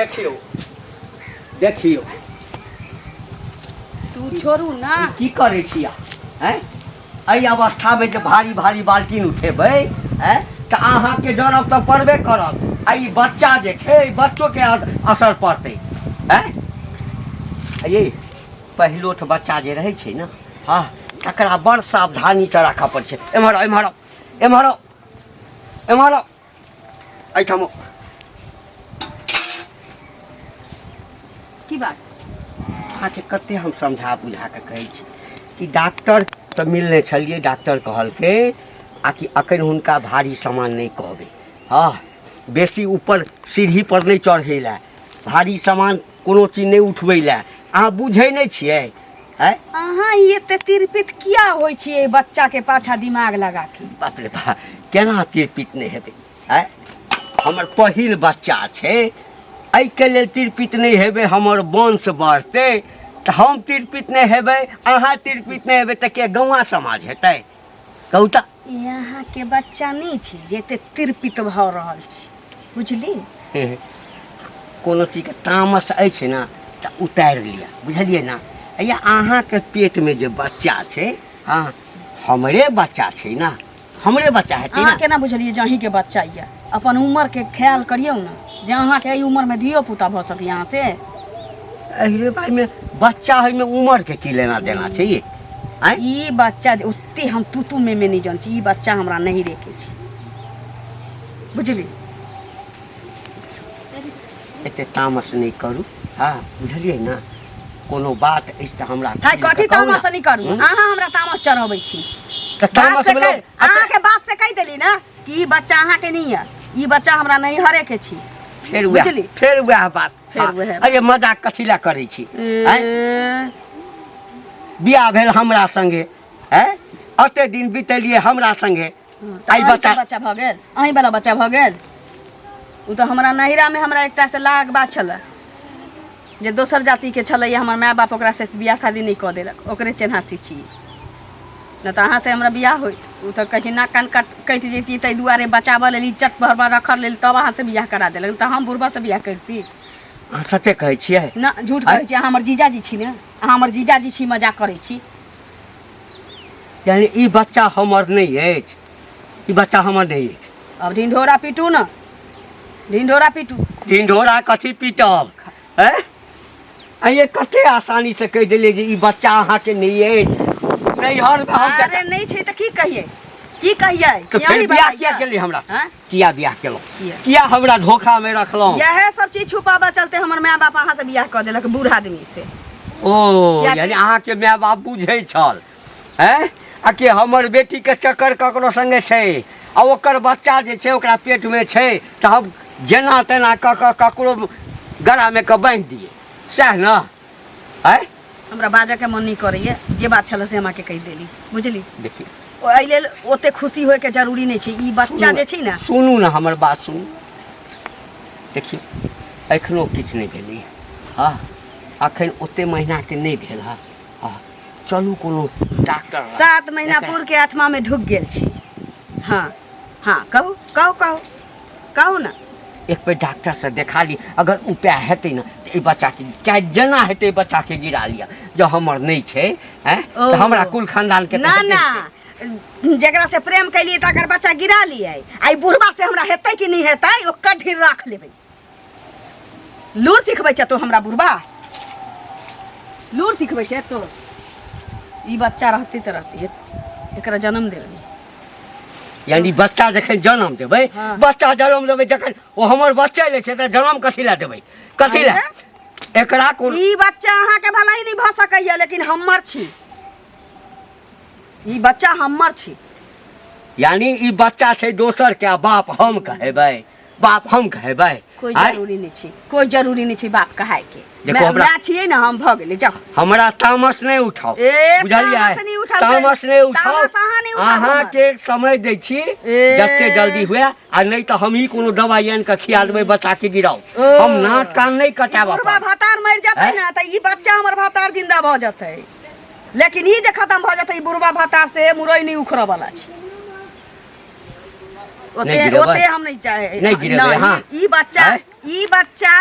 देखियौ देखियौ तू छोड़ू ना की करै छी अहाँ आँय एहि अवस्थामे जे भारी भारी बाल्टीन उठेबै आँय तऽ अहाँके जनम तऽ पड़बे करत आ ई बच्चा जे छै ई बच्चोके असर पड़तै आँय ये पहिलोठ बच्चा जे रहै छै ने हँ तकरा बड़ सावधानीसँ राखऽ पड़ै छै एम्हर आउ, एम्हर आउ, एम्हर आउ, एम्हर आउ, एहिठाम आउ। की बात अहाँके कते हम समझा बुझा कऽ कहै छी कि डॉक्टर तऽ मिलने छलियै डॉक्टर कहलकै आ कि अखन हुनका भारी सामान नहि कहबै हँ बेसी ऊपर सीढ़ी पर नहि चढ़ै लए भारी सामान कोनो चीज नहि उठबै लए अहाँ बुझै नहि छियै आँय अहाँ ई एते तिरपित किया होइ छियै बच्चा के पाछा दिमाग लगा के बाप रे बा केना तिरपित नहि हेतै आँय हमर पहिल बच्चा छै एहिके लेल तिरपित नहि हेबै हमर वंश बढ़तै तऽ हम तिरपित नहि हेबै अहाँ तिरपित नहि हेबै तऽ के गौआँ समाज हेतै कहू तऽ यहाँ के बच्चा नहि छै जे एते तिरपित भऽ रहल छै बुझली कोनो चीजके तामस अछि ने तऽ उतारि लिअ बुझलियै ने या अहाँके पेटमे जे बच्चा छै हँ हमरे बच्चा छै ने हमरे बच्चा हेतै अहाँ ने केना बुझलियै जे अहीँके बच्चा यऽ अपन उमरके ख्याल करियौ ने जे अहाँके एहि उमरमे धियो पुता भऽ सकैए अहाँ से एहि बारेमे बच्चा होइमे उमरके की लेना देना छै ये आँय ई बच्चा जे ओते हम तू तू में में नहि जान छी ई बच्चा हमरा नहीं रेके छै बुझली एते तामस नहि करू हँ बुझलियै ने कोनो बात अछि तऽ हमरा हाय खुलि कऽ कथी कहू ने। तामस नहि करू हूँ? अहाँ हमरा तामस चढ़बै छी तऽ बात तामस से भेलौ कहि अहाँके बात से कहि देली ने कि ई बच्चा अहाँके नहि यऽ ई बच्चा हमरा नैहरे के छी फेर वएह बुझली? फेर वएह बात फेर हँ, वएह। अरे मजाक कथी लए करै छी आँय? ए, बियाह भेल हमरा संगे हैं अते दिन बितेलियै हमरा संगे तऽ आइ अहीँके बच्चा बच्चा भऽ गेल अहीं वाला बच्चा भऽ गेल ओ तऽ हमरा नैहरामे हमरा एकटा से लाग बात छलै जे दोसर जातिके छलैए हमर माय बाप ओकरा से बियाह शादी नहि कऽ देलक ओकरे चेन्हासी छी नहि तऽ अहाँसँ हमरा बियाह होइत ओ तऽ कहै छै नाक कान कट कटि जैती ताहि दुआरे बचाबऽ लेल इज्जत भरबा रखऽ लेल तब अहाँसँ बियाह करा देलक तऽ हम बुढ़बा से बियाह करती अहाँ सचे कहै छियै ना झूठ कहै छी अहाँ हमर जीजाजी छी ने अहाँ हमर जीजाजी छी मजाक करै छी यानी ई बच्चा हमर नहि अछि ई बच्चा हमर नहि अछि अब ढिंढोरा पीटू ने ढिंढोरा पीटू ढिंढोरा कथी पीटब हैं आ ये कते आसानी से कहि देलियै जे ई बच्चा अहाँके नहि अछि नैहरमे हम अरे नहि छै तऽ की कहियै की कहियै तऽ किया फेर नहि बियाह बताइए? किया केलियै हमरा से आँय? किया बियाह केलहुँ किया? किया हमरा धोखामे रखलहुँ इएह सब चीज छुपाबऽ चलते हमर माय बाप अहाँ से बियाह कऽ देलक बूढ़ आदमी से ओ कियाकि- यानी अहाँके माय बाप बुझै छल हैं आ कि हमर बेटीके चक्कर ककरो संगे छै आ ओकर बच्चा जे छै ओकरा पेटमे छै तऽ हम जेना तेना कऽ कऽ ककरो गरामे कऽ बान्हि दियै सएह ने आँय हमरा बाजऽके मन नहि करैए जे बात छलै से हम अहाँके कहि देली बुझली देखियौ एहि लेल ओते खुशी होइके जरूरी नहि छै ई बच्चा जे छै ने सुनू ने हमर बात सुनू देखियौ एखनो किछु नहि भेलै हँ एखन ओते महीनाके नहि भेल हँ हँ चलू कोनो डॉक्टर लग। 7 महीना एकरा- पुर के आठमा में ढुक गेल छी हाँ हाँ कहू कहू कहू कहू ना एक बेर डॉक्टर से देखा ली अगर उपाय हेतै ने तऽ एहि बच्चाके चाहे जेना हेतै एहि बच्चाके गिरा लिअ जँ हमर नहि छै हैं तऽ ओ। हमरा कुल खानदानके तऽ ना हेतै ना जकरा से प्रेम कैलियै तकर बच्चा गिरा लियै आ ई बुढ़बा से हमरा हेतै कि नहि हेतै ओकर ढीर राख लेबै लूर सिखबै छै तो हमरा बुढ़बा लूर सिखबै छै तो ई बच्चा रहती तऽ रहती एकरा जन्म देबै यानी बच्चा जखन जन्म देबै हाँ। बच्चा जन्म देबै जखन ओ हमर बच्चे नहि छै तऽ जन्म कथी लए देबै कथी लए एकरा कोन ई बच्चा अहाँके भला ही नहि भऽ सकैया लेकिन हमर छी ई बच्चा हमर छी यानी ई बच्चा छै दोसर के आ बाप हम कहेबै बाप हम कहेबै कोई आँय? जरूरी नहीं छै कोई जरूरी नहीं छै बाप कहाय के देखो मैं हमरा- मैं छियै ना हम भऽ गेलै जाओ हमरा तामस नहि उठाओ ए, बुझलियै तामस नहि उठाउ, तामस नहि उठाओ तामस अहाँ नहि उठाउ हमर। अहाँके समय दै छी ए। जते जल्दी हुए आ नहि तऽ हमही कोनो दवाइ आनि कऽ खिया देबै बच्चा के गिराउ ओ। हम नाक कान नहि कटायब बुढ़बा अपन। भतार मरि जेतै हैं? ना तऽ ई बच्चा हमर भतार जिंदा भऽ जेतै लेकिन ई जे खतम भऽ जेतै ई बुढ़बा भतार से मुरई नहि उखड़ऽ वाला छै ओते नहि गिरेबै? ओते हम नहीं चाहे नहि गिरेबै, ना, हाँ। ई बच्चा आँय? ई बच्चा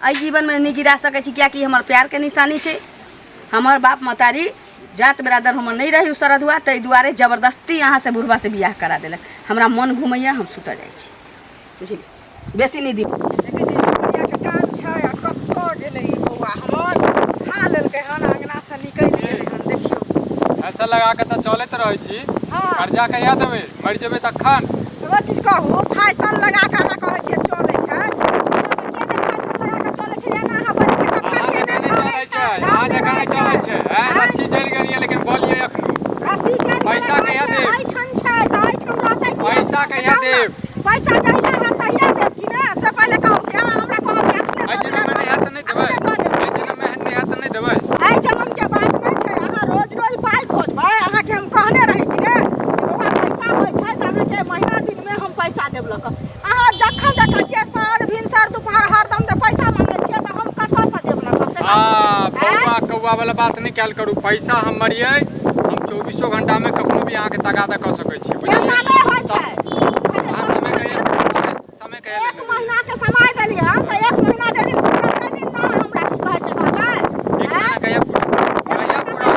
एहि जीवनमे नहि गिरा सकै छी, किएकि हमर प्यारके निशानी छै। हमर बाप महतारी जात बिरादर हमर नहि रही ओ सरधुआ, ताहि दुआरे जबरदस्ती अहाँसँ बुढ़बासँ बियाह करा देलक। हमरा मन घुमैए, हम सुतऽ जाइ छी, बुझलियै? बेसी नहि दियौ। देखै छियै बुढ़ियाके काम छै आ कतऽ गेलै ई बौआ हमर, खा लेलकै हन, अङ्गनासँ निकलि गेलै हन। देखियौ, ऐसा लगा के तऽ चलैत रहै छी। हँ। कर्जा कहिया देबै? मरि जेबै तखन। एगो चीज कहू, फैशन लगा कऽ अहाँ कहै छियै चलै छै, दुनियामे के नहि फैशन लगा कऽ चलै छै? एना अहाँ बजै छियै कक्का, अहाँ के जकाँ नहि नहि चलै छै, अहाँ जकाँ नहि चलै छै। आँय, रस्सी जरि गेल यऽ लेकिन बल यऽ एखनो। रस्सी जरि गेलै, पैसा कहिया देब? एहिठाम छै तऽ एहिठाम रहतै कि? पैसा कहिया देब? पैसा जहिया हैत तहिया देब कि ने, से पहिले कहू। कि अहाँ हमरा कहब कि एखने एहि दऽ जनममे देब, नहि हैत तऽ नहि देबै? एखने दऽ देब। एहि जनममे नहि हैत तऽ नहि देबै? एहि जनमके बात नहि छै। अहाँ रोज रोज पाइ खोजबै। अहाँके हम कहने रही कि ने जे बौआ, पैसा होइ छै तऽ अहाँके महीना दिनमे हम पैसा देब लऽ कऽ। अहाँ जखन देखै छियै, साँझ भिनसर दुपहर हरदम तऽ पैसा मांगै छियै, तऽ हम कतऽसँ देब लऽ कऽ से आ कहू? बौआ कौआ वाला बात नहि कयल करू। पैसा हमर ये, हम चौबीसो घंटामे कखनो भी अहाँके तगादा कऽ सकै छी, एना बुझलियै? नहि होइ छै। अहाँ समय कहिया, समय कहिया एक लेने? महीनाके समय देलियै हन तऽ एक महीना जाहि दिन पूरत ताहि दिन ने हमरा की कहै छै कहबै। एक महीना कहिया पूरा, कहिया पूरा?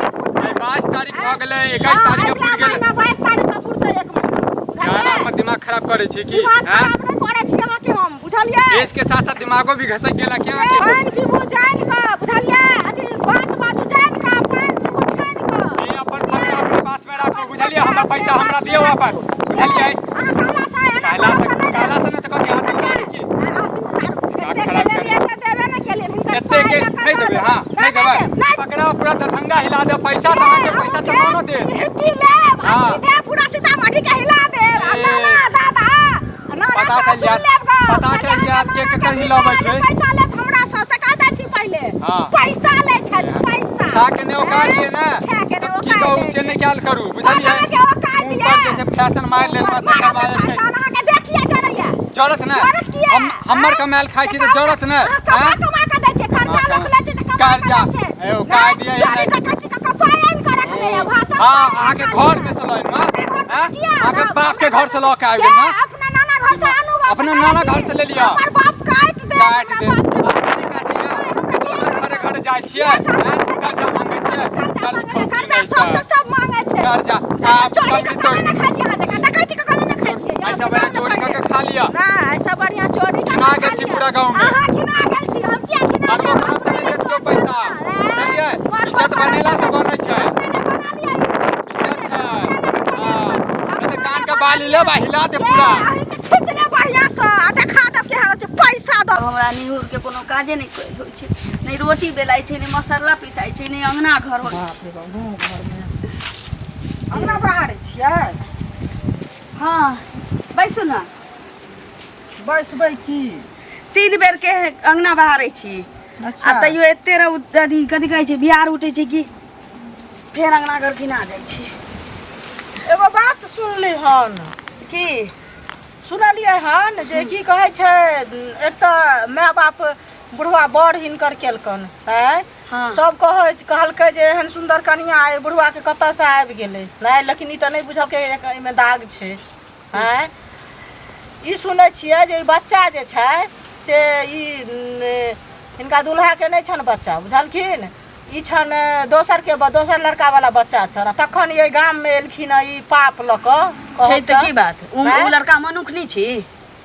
आइ 22 तारीख भऽ गेलै, 21 तारीख के पुरि गेलै। महीना 22 तारीख के पुरतै एक महीना। जादा हमर दिमाग खराब करै छी की? दिमाग हैं? खराब नहि करै छी अहाँके हम, बुझलियै? देश के साथ साथ दिमागो भी घसक गेला क्या अहाँके? पानि पीबू जानि कऽ, बुझलियै? अथी बात बाजू जानि कऽ, पानि पीबू छानि कऽ। ई अपन फकरा अपने पास में राखू, बुझलियै? हमर पैसा हमरा दियौ अपन, बुझलियै? अहाँ कहला से एना कहला से कहब तऽ नहि कहला से नहि तऽ कथी आरती उतारू की? आरती उतारू। दिमाग एते खराब के करै लेलियै से देबे नहि केलियै हिनकर। एते पाइ के लऽ कऽ नहि देबै? हाँ, नहि देबै। नहि। पकड़ाओ, पूरा दरभंगा हिला दे। पैसा तऽ अहाँके पैसा तऽ कोनो देत। हिप्पी लेब आ हाँ। सीधे पूरा सीतामढ़ी के हिला देब आ ए। नाना दादा नाना पता सब चलि सुन जायत, लेब गऽ। पता चलि जायत के केकर हिलाबै छै। पैसा लेत हमरा सँ से कह दै छी पहिले। हाँ। पैसा लै छथि, पैसा खा के नहि औकात दिए ने, खा के तऽ नहि की औकात कहू दै से छै। नहि कयल करू, बुझलियै? अहाँके औकात मुँह दिए। पर जे छै फैशन मारि लेल, तकर मारब बाद जे छै फैशन अहाँके देखिए जरैया। जरत ने। जरत किया? हम हमर आँय? कमायल खाइ छी तऽ जरत ने? अहाँ कमा आँय? कमा कऽ दै छियै, कर्जा हाँ, लोक लै छै तऽ कमा कऽ कर्जा। दै छै। ए, ओ काज दिए चोरी नहि। कऽ कथी कऽ कपाय आनि कऽ रखने यऽ, भाषण हाँ, पाय अहाँके आनि कऽ घर में से लऽ आनि, अपना घर में से हाँ? किया अहाँके आनब? बाप के अपना घर से लऽ के आबि के गेल ने? अपना नाना घर से आनू गऽ, अपना से नाना कहै घर छी। से ले लिअ। हमर बाप काटि देत। काटि हमरा देत। बाप के। अहाँके नहि काटैया? दोसर घरे घरे जाइ छियै, आँय? कर्जा मांगै छियै? कर्जा कर्ज मांगै ठोक कर्जा लै सबसँ छै। सब मांगै छै। कर्जा आ चोरी पगड़ी कऽ तोड़ि कमे नहि खाइ छियै अहाँ जकाँ, डकैती कऽ कमे नहि खाइ छियै। ऐसा बढ़िया चोरी कऽ के खा लिअ। ना, ऐसा बढ़िया चोरी कऽ घिना के गेल खा छी लिअ। पूरा गाँवमे। अहाँ घिना गेल छी, हम किया घिना मरबो जायब? करब तऽ नहि अपने देत केओ सोच पैसा, ना, बुझलियै? मरबो इज्जत करब बनेला से बनै छै। अपने ने बना लिअ इज्जत। इज्जत छै। अपने ने हाँ, बना नहि तऽ कान के बाल लेब आ हिला देब पूरा। अहींके खींच लेब बढ़िआँ सँ आ देखा देब केहन होइ छै पैसा दऽ। आब हमरा निहुर के कोनो काजे नहि कयल होइ छै, नहि रोटी बेलाइ छै, नहि मसाला पिसाइ छै, नहि अङ्गना घर होइ छै। बाप रे बाप, गाँव घरमे अङ्गना बहारै छियै? हँ, बैसू ने। बैसबै की? 3 बेर के अङ्गना बहारै छी। अच्छा। आ तैयो एते रौद अथी कथी कहै छै, बिहार उठै छै कि फेर अङ्गना घर घिना जाइ छै। एगो बात सुनली हन। की सुनलियै हन जे की कहै छै, एक तऽ माय बाप बुढ़वा बड़ हिनकर केलकन आँय। हाँ। सब कहै कहलकै जे एहन सुन्दर कनिया एहि बुढ़वाके कतऽसँ आबि गेलै नहि, लेकिन ई तऽ नहि बुझलकै एहिमे दाग छै। आँय, ई सुनै छियै जे ई बच्चा जे छै से ई हिनका दुल्हाके नहि छनि बच्चा, बुझलखिन? ई छनि दोसरके, दोसर लड़का वाला बच्चा छनि आ तखन एहि गाममे एलखिन हँ ई पाप लऽ कऽ। छै तऽ की बात? उ आँय? उ लड़का मनुख नहि छी?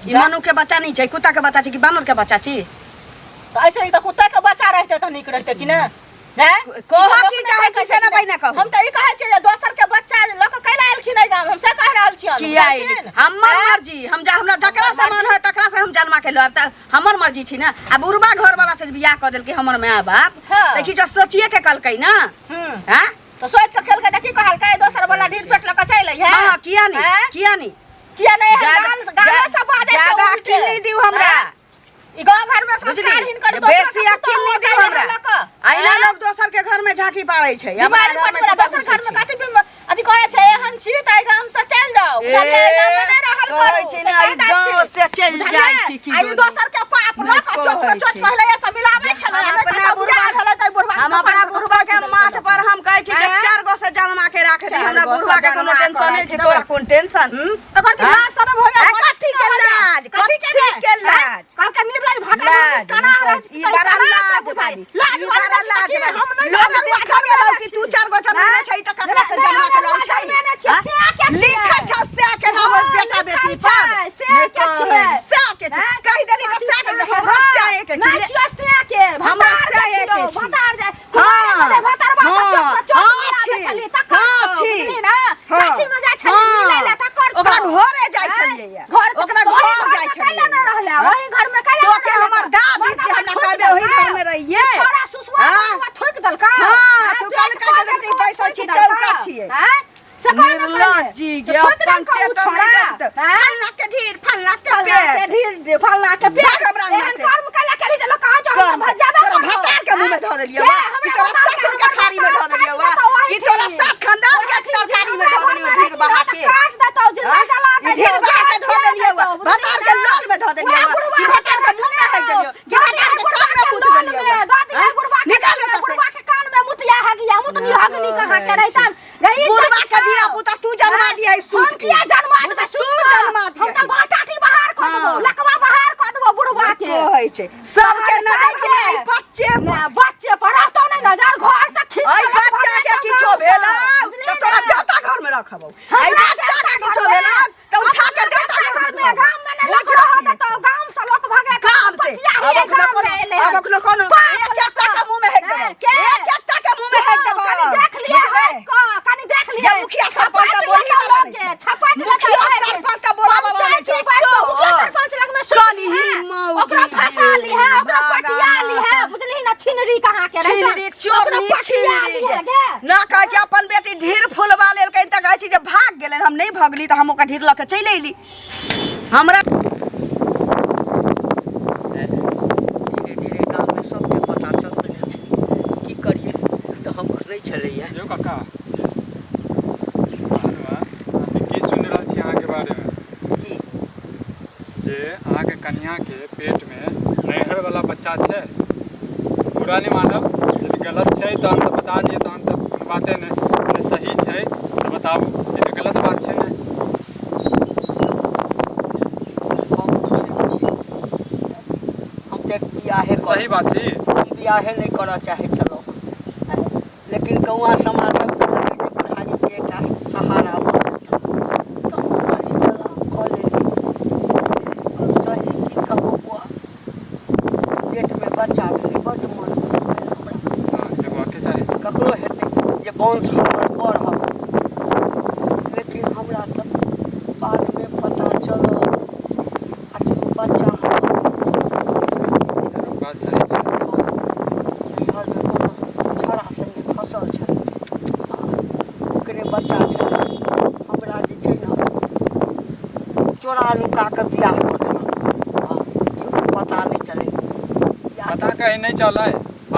ई मनुख के बच्चा नहि छै? कुत्ता के बच्चा छै कि बानर के बच्चा छी? तऽ ऐसे तऽ कुत्ता के बच्चा रहितै तऽ नीक रहितै कि नहि? आँय? कहऽ की चाहै छी से ने पहिने कहू। हम तऽ ई कहै छियै जे दोसर के बच्चा लऽ कऽ कैला एलखिन एहि गाम, हम से कहि रहल छियनि। किया एली? बुझलखिन? हमर आँय? मर्जी, हम जा हमरा जकरा से मन होय तकरा से हम जन्मा के लऽ आयब, तऽ हमर मर्जी छी ने। आ बुढ़बा घर वाला से जे बियाह कऽ देलकै हमर माय बाप, हाँ। तऽ किछो सोचिए के कलकै ने। हूँ। हाँ? तऽ सोचि कऽ केलकै तऽ की कहलकै, दोसर वाला ढील पेट लऽ कऽ चलि अइहे? हाँ, किया नहीं? आँय? किया नहीं? किया नहीं? एहन ज्यादा गाल सब बाजै छै ज्यादा उल्टे। अकिल नहीं दियौ हमरा। आँय? ई गाँव घर में बुझली? संस्कार हिनकर दोसर बेसी के अकिल पुतोहु नहीं दियौ कैला हमरा। लऽ कऽ। अहिना आँय? लोग दोसर के घर में झांकी पारै छै। अपना बीमारी घर में पड़ि कुत्ता दोसर घुसै घर में छै। कथी अथी करै छै? एहन छी तऽ एहि गाम से चलि जाउ, बुझलियै? एहि गाम में नहि रहल कहै करू, छै से ने, कहि एहि दै गाँव छी। से चलि बुझलियै? जाइ छी की आ ई बोली। दोसर के पाप लऽ कऽ नहि चोच कहै के चोच छै। पहिले से मिलाबै छलै, हम नहि अपना कतौ बुढ़बा बियाह भेलै तऽ ई बुढ़बा के हम कपार अपना पर बुढ़बा के ठोकि माथ देलकै। पर हम कहै छी जे आँय? 4 गो से जन्मा के राख दी, चारि हमरा गो से बुढ़बा के कोनो जन्मा के टेंशन नहि राखि छै। देबै। तोरा कोन टेंशन? एकर की हाँ? लाज शरम होइया? आ, कथी के लाज? कथी के कथी के लाज? कहलकै निर्लज भाटा लाज कना रहै ई बात नहि छै, से के छियै। से के छै हैं? कहि देली तऽ से के छै, हमरा से के नहि छै छियौ से के हमरा भतार से के के छियौ छी। भतार जे कुमारे में जे भतारवा सब हाँ, चोट पर चोट हाँ, मिला दै छी। छली तकर हाँ, छौ, छी। बुझली ना हाँ। गाछी में जाइ छली हाँ। मिलै ला तकर छौ। ओकरा घरे जाइ हैं? छलियै। घर ओकरा ओही घर जाइ में छलियै। कैला न रहलै हाँ? ओही घर में कैला न तोके रहलै हमर दादी मर्दवा जे हमरा थुकि कहबे ओही देलकै। घर में रहियै। छोड़ा सुसुआ हाँ? बनुआ थुकि देलकै हाँ, हैं? तू पेट कहलकै पर जे देखी थुकि बैसल छी, देलकै। चौका छियै। हैं? से कहै ने पहिले। निर्लज्जी तऽ गे थुकि अपन देलकै ओ पेट छोड़ा नहि देखतै। हैं? फल्ला के ढीर फल्ला के फल्ला के पेट ढीर ढीर, फल्ला के पेट भाग हमरा अंगना एहन से। कर्म कैला केली जे लोक कहै छौ कर्म हम तऽ भजाबे तोरा करबौ। भतार के मुँह में धऽ देलियौ के? वा हमरा कि तोरा भतार के ससुर के हमर थारी में धऽ भतार देलियौ वा काटि देतौ कि तोरा ओहिठाम। सात खानदान के ओहिठाम तरकारी में हमरा धऽ देलियौ घर में ढीर बहा रहती के काट देतौ जिंदा हाँ? जला ई देतौ ढीर बहा के धऽ देलियौ वा भतार के लोल में धऽ देलियौ वा कि भतार के मुँह में हेक देलियौ कि भतार के कान में मुत देलियौ वा निकाल एतऽ से बुढ़वा के कान में मुतिया हगिया मुतनी हगनी कहाँ के रहितन गई बुढ़वा के धिया पुता तू जन्मा दिया है सूत हम के किया जन्मा देबै तू जन्मा हम दिया तऽ बाटाटी बाहर कऽ देबो हाँ। लकवा बाहर कऽ देबो बुढ़वा के कहै छै सबके नजर हमरा ई बच्चे पर ने बच्चे पर रहतौ नहि नजर घर से खींच एहि के बच्चा के किछो भेल तऽ तोरा देवता घर में रखबौ एहि बच्चा के किछो भेल तऽ उठा के देवता घर में गाम में नहि लोक बुझ रहत रखी तऽ गाम से लोक भगे गाम से अब अखनो कोनो अब अखनो कोनो एक एकटा के मुंह में हेक देबौ एक एकटा के मुंह में हेक देबौ कनी देख लियै बुझलै? कनी देख लियै जे मुखिया सरपंच के बोलही वाला नहि छै। छपट मुखिया सरपंच के बोला वाला नहि छै। मुखिया सरपंच लग में सुन कनी ही मौगी ओकरा फंसा ली है ओकरा पटिया ली है बुझली ना छिनरी कहाँ के रहै छिनरी चोरनी छिनरी ना कहै छै अपन बेटी ढीर फुलवा लेलकै तऽ कहै छै जे भाग गेलै हम नहि भगली तऽ हम ओकर ढीर लऽ के चलि अयली हमरा धीरे धीरे गाममे सबके पता चल गेल छै की करियै तऽ हमर नहि छलैया यौ काका कहलहुँ हँ की सुनि रहल छी अहाँके बारेमे की जे अहाँके कनियाँके पेटमे नैहरवला बच्चा छै बुरा नहि मानब यदि गलत छै तहन तऽ बता दिअ तहन तऽ कोनो बाते नहि नहि सही छै तऽ बताबू ई तऽ गलत बात छै ने हम तऽ बियाहे सही बात छी हम बियाहे नहि करऽ चाहै छलहुँ लेकिन गौआँ समाज सब कहलकै जे बुढ़ारीके एकटा सहारा भऽ जेतै तऽ हम कहलियै चल आब कऽ लेली अब सही की कहू बौआ पेटमे बच्चा भेलै बड्ड मन खुश भेल हमरा हँ हेबाके चाही ककरो हेतै जे वंश हमर बढ़त लेकिन हमरा तऽ बादमे पता चलल आखिर बच्चा हमर नहि छै। बात सही छै नैहरमे कोनो छौड़ा सङ्गे फँसल छलै ओकरे बच्चा छलै हमरा जे छै ने चोरा नुका कऽ बियाह कऽ देलक हँ केओ पता नहि चलै बियाह पता कहीं नहि चलै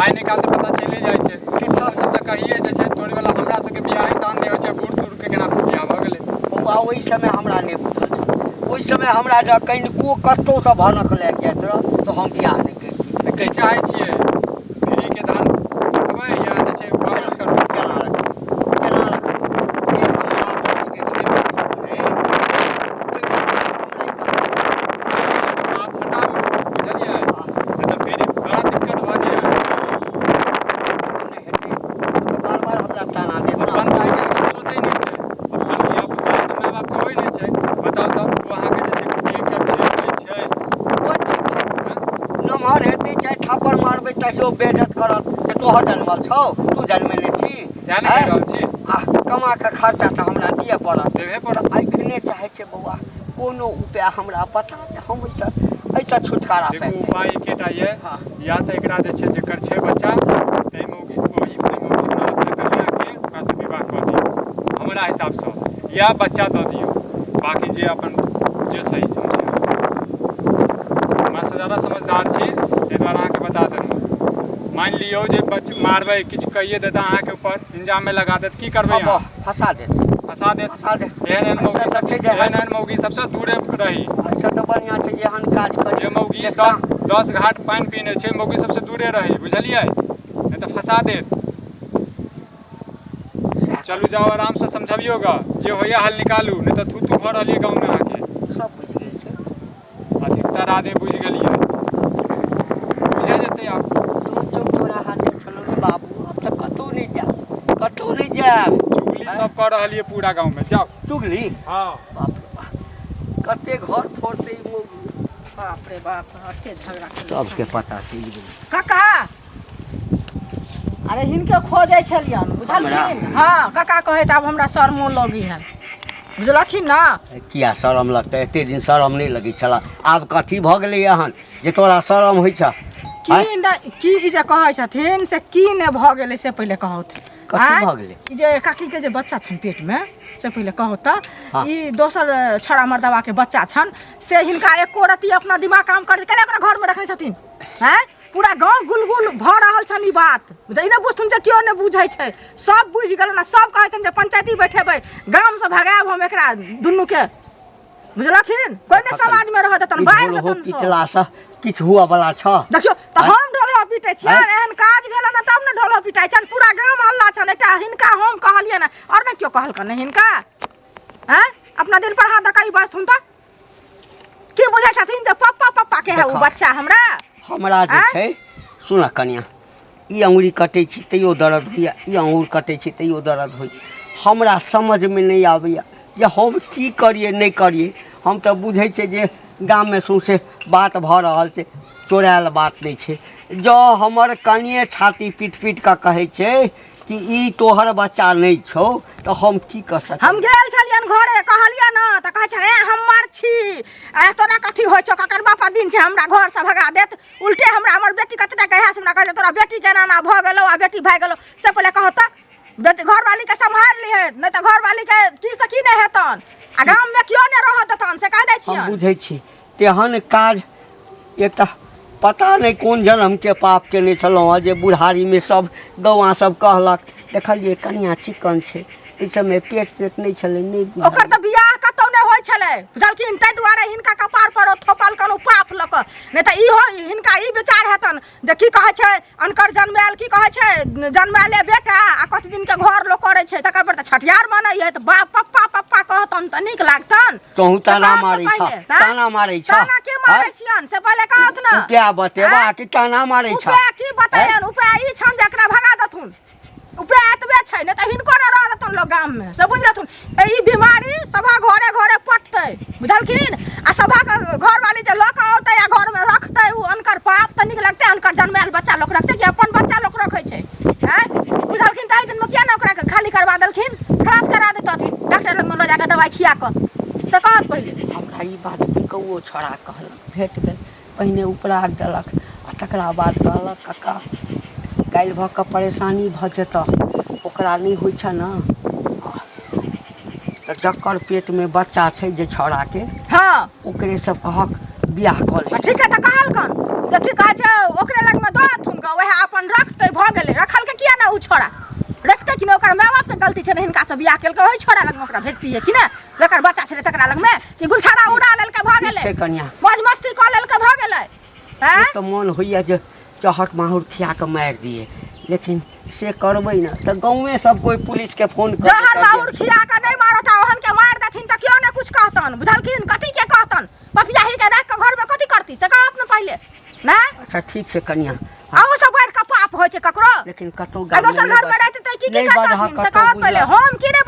आइ निकाल तऽ पता चलि जाइ छै हमसभ तऽ कहिए जे छै तोरे वाला हमरा सबके बियाह तहन नहि होइ छै बूढ़ सूढ़के केना बियाह भऽ गेलै बौआ ओहि समय हमरा नहि बुझल छल ओहि समय हमरा जँ कनिको कतहुसँ भनक लागि जाइत रहत तऽ हम बियाह नहि करितियै तऽ की चाहै छियै फ्रीके धान रखबै या जे छै वापस करबै केना रखबै केना रखबै जे हमरा वंशके छै ओहि बच्चाके हम नहि करबै आप हटाबू बुझलियै नहि तऽ फेर बड़ा दिक्कत भऽ जायत नहि हेतै तऽ बार बार हमरा ताना देत अपन ने तऽ आइ काल्हि सोचै नहि छै अपन धिया पुता तऽ माय बापके होइ नहि छै बताउ तऽ ओ अहाँके जे छै के छै नहि छै ओ ठीक छै नमहर हेतै चाहे थापड़ मारबै तहियो बेइज्जत करत जे तोहर जनमल छौ तू जनमेने छी सएह ने कहि रहल छी आ कमा कऽ खर्चा तऽ हमरा दिअ पड़त देबहे पड़त एखने चाहै छै बौआ कोनो उपाय हमरा बता जे हम ओहिसँ एहिसँ छुटकारा देखू पाबि उपाय एकेटा यऽ हँ। या तऽ एकरा जे छै जेकर छै बच्चा ताहि मौगी ओहि मौगी अपना कनियाके ओकरासँ विवाह कऽ दियौ हमरा हिसाबसँ या बच्चा दऽ दियौ बाँकी जे अपन जे सही समझै हमरासँ ज्यादा समझदार छी ताहि दुआरे अहाँके बता देलहुँ मानि लियौ जे बच मारबै किछु कहिए देता अहाँके ऊपर इंजाममे लगा देत की करबै अब अहाँ फंसा देत फंसा देत फंसा देत एहन एहन मौगी ऐसा सब तऽ छै जे एहन एहन मौगी सबसँ दूरे रही एहिसँ तऽ बढ़िआँ छै जे एहन काज करी जे मौगी जे दस सा- दस घाट पानि पीने छै मौगी सबसँ दूरे रही बुझलियै नहि तऽ फंसा देत सएह चलू जाउ आरामसँ समझबियौ ग जे होइए हल निकालू नहि तऽ थू थू भऽ रहल यऽ गाँवमे अहाँके सब बुझि गेल छै अधिकतर आदमी बुझि गेलियै बुझे जेतै आब तू चौक चौराहा जाइ छलहुँ रे बाबू आब तऽ कतहु नहि जायब कतहु नहि जायब चुगली सब कऽ रहल यऽ पूरा गाँवमे जाउ चुगली हँ बाप रे बाप कते घर फोड़तै ई मौगी। बाप रे बाप, अते झगड़ा केलकै। सबके पता चलि गेलै। काका, अरे हिनके खोजै छलियन, बुझलखिन? हँ काका, कहै तऽ आब हमरा शर्मो लगी है, बुझलखिन ने? किया शरम लगतै? एते दिन शरम नहि लगै छल, आब कथी भऽ गेलै एहन जे तोरा शरम होइ छ? की नहि की ई जे कहै छथिन से की नहि भऽ गेलै से पहिले कहौथ। कथी आँय? भऽ गेलै? ई जे काकीके जे बच्चा छनि पेटमे से पहिले कहू तऽ। हाँ। ई दोसर छड़ा मर्दवा के बच्चा छनि से हिनका एको रत्ती अपना दिमाग काम कर केना ओकरा घरमे रखने छथिन? आँय, पूरा गाँव गुलगुल भऽ रहल छनि ई बात। जे ई नहि बुझथुन जे केओ नहि बुझै छै, सब बुझि गेलन आ सब कहै छनि जे पंचायती बैठेबै, गामसँ भगायब हम एकरा दुनूके, बुझलखिन? कोइ नहि समाजमे रहत देतन, ई बाहर ढोलहो देतन सब। पिटलासँ किछु हुअ बला छ? देखियौ तऽ। आँय? हम ढोलहो पीटै छियै? आँय? एहन काज भेल ने तब ने ढोलहो पिटाइ छनि। पूरा गाम हल्ला छनि। एकटा हिनका हम कहलियै ने, आओर नहि केओ कहलकनि ने हिनका। आँय, अपना दिल पर हाथ दऽ कऽ ई बजथुन तऽ की बुझै छथिन जे पप्पा पप्पा के है ओ देखऽ। बच्चा हमरा? हमरा जे आँय? छै, सुन कनिया, ई अङ्गुरी कटै छी तैयो दर्द होइए, ई अङ्गूर कटै छी तैयो दर्द होइए। हमरा समझमे नहि आबैए जे हम की करियै नहि करियै। हम तऽ बुझै छियै जे गाममे सौँसे बात भऽ रहल छै, चोरायल बात नहि छै। जँ हमर कनिए छाती पीट पीट कऽ कहै छै कि ई तोहर बच्चा नहि छौ तऽ हम की कऽ सकै? हम गेल छलियनि घरे, कहलियै ने तऽ कहै छनि, ए हमर छी, ए तोरा कथी होइ छौ, ककर बापा दिन छै हमरा घरसँ भगा देत? उल्टे हमरा हमर बेटी कतेटा कहिया से हमरा कहै छै, तोरा बेटीके एना एना भऽ गेलौ आ बेटी भए गेलौ। से पहिले कहऽ तऽ बेटी घरवालीके सम्हारि लिहे, नहि तऽ घरवालीके की से की नहि हेतनि आ गाममे केओ नहि रहऽ देतनि, से कहि दै हम छियनि। बुझै छी तेहन काज एकटा पता नहि कोन जन्मके पाप केने छलहुँ हँ जे बुढ़ारीमे सब गौआँ सब कहलक, देखलियै कनिआ चिकन छै, एहि सबमे पेट तेट नहि छलै, नहि बुझल। ओकर तऽ बियाह कतौ नहि होइ छलै, बुझलखिन? ताहि दुआरे हिनका कपार पर ओ थोपलकन ओ पाप लऽ कऽ। नहि तऽ इहो हिनका ई विचार हेतनि जे की कहै छै, अनकर जन्मायल की कहै छै, जन्मायले बेटा आ कथी दिनके घर लोक करै छै, तकर पर तऽ छठिहार मनैये तऽ बाप पप्पा पप्पा कहतनि तऽ नीक लागतनि। तोहूँ से ताना कहत ने मारै छह? पहिले, आँय? ताना मारै छह? ताना के मारै आँय? छियनि से पहिले कहत ने। उपाय बतेबा आँय? कि ताना मारै छह? उपाय की बतैयन? उपाय ई छनि जे एकरा भगा देथुन, उपाय एतबे छै। नहि तऽ हिनको नहि रह देथुन लोक गाममे, से बुझि लेथुन। ई बीमारी सभा घरे घरे पटतै, बुझलखिन? आ सभाके घरवाली जे लऽ कऽ औतै आ घरमे रखतै ओ अनकर पाप तऽ नीक लगतै? अनकर जन्मायल बच्चा लोक रखतै कि अपन बच्चा लोक रखै छै? आँय बुझलखिन? ताहि दिनमे किया ने ओकरा खाली करवा देलखिन, खलास करा देतथिन डॉक्टर लगमे लऽ जाकऽ दवाइ खिया कऽ, से कहत पहिले। हमरा ई बात कौओ छोड़ा कहलक, भेट गेल। पहिने उपराग देलक आ तकरा बाद कहलक, कक्का, काल्हि भऽ कऽ परेशानी भऽ जेतह। ओकरा नहि होइ छह ने तऽ जकर पेटमे बच्चा छै जे छौड़ाके, ओकरे सब कहक बियाह कऽ ले। ठीक है, तऽ कहलकन जे की कहै छै, ओकरे लगमे दऽ अथुन गऽ, वएह अपन रखतै, भऽ गेलै। रखलकै किया ने? ओ छोड़ा रखतै कि नहि? ओकर माय बापके गलती छै ने, हिनकासँ बियाह केलकै। ओहि छोड़ा लगमे ओकरा भेजतियै कि ने, जकर बच्चा छलै तकरा लगमे, कि गुलछाड़ा उड़ा लेलकै, भऽ ठीक गेलै। छै कनिया। मौज मस्ती कऽ लेलकै, भऽ गेलै। आँय? तऽ मोन होइए जे चहट माहुर खिया कऽ मारि दिए, लेकिन से करबै ने तऽ गाँवे सब कोइ पुलिसके फोन कर जहर देतै जे- माहुर खिया कऽ नहि मारत आ ओहन के मारि देथिन तऽ केओ नहि कुछ कहतन, बुझलखिन? कथी के कहतन? पपियाही के राखि कऽ घरमे कथी करती, से कहत ने पहिले ने। अच्छा ठीक छै कनिया। अहूँ सब बढ़ि कऽ पाप होइ छै ककरो लेकिन कतहु आ दोसर गाममे घरमे रहितै तऽ की की नहि बजहऽ करतथिन, से कतहु, कहत पहिले। बुझलह? हम की नहि